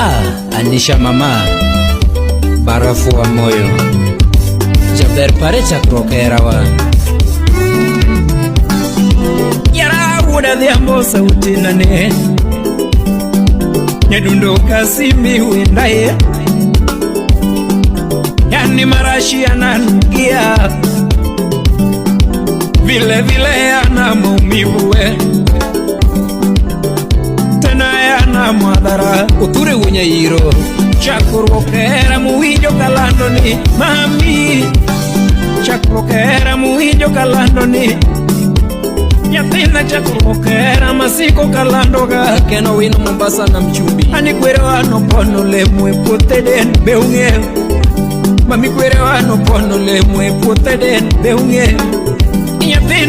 Ah, Anisha mama, barafu wa moyo, jaber pare chakruok herawa. Yara wuod adhiambo sauti nane nyadundo kasimi wendaye yani marashi ananukia vile vile ana maumivu we tena yana madhara. Othure wuonyairo. Chakruok hera muwinjo kalando ni mami, chakruok hera muwinjo kalando ni nyathina, chakruok hera masiko kalandoga. Ken Owino Mombasa na Mchumbi. Ani kwerewa nopono olemo e puoth Eden, be ung'eyo? Mami, kwerewa nopono olemo e puoth Eden, be ung'eyo? Nyathina.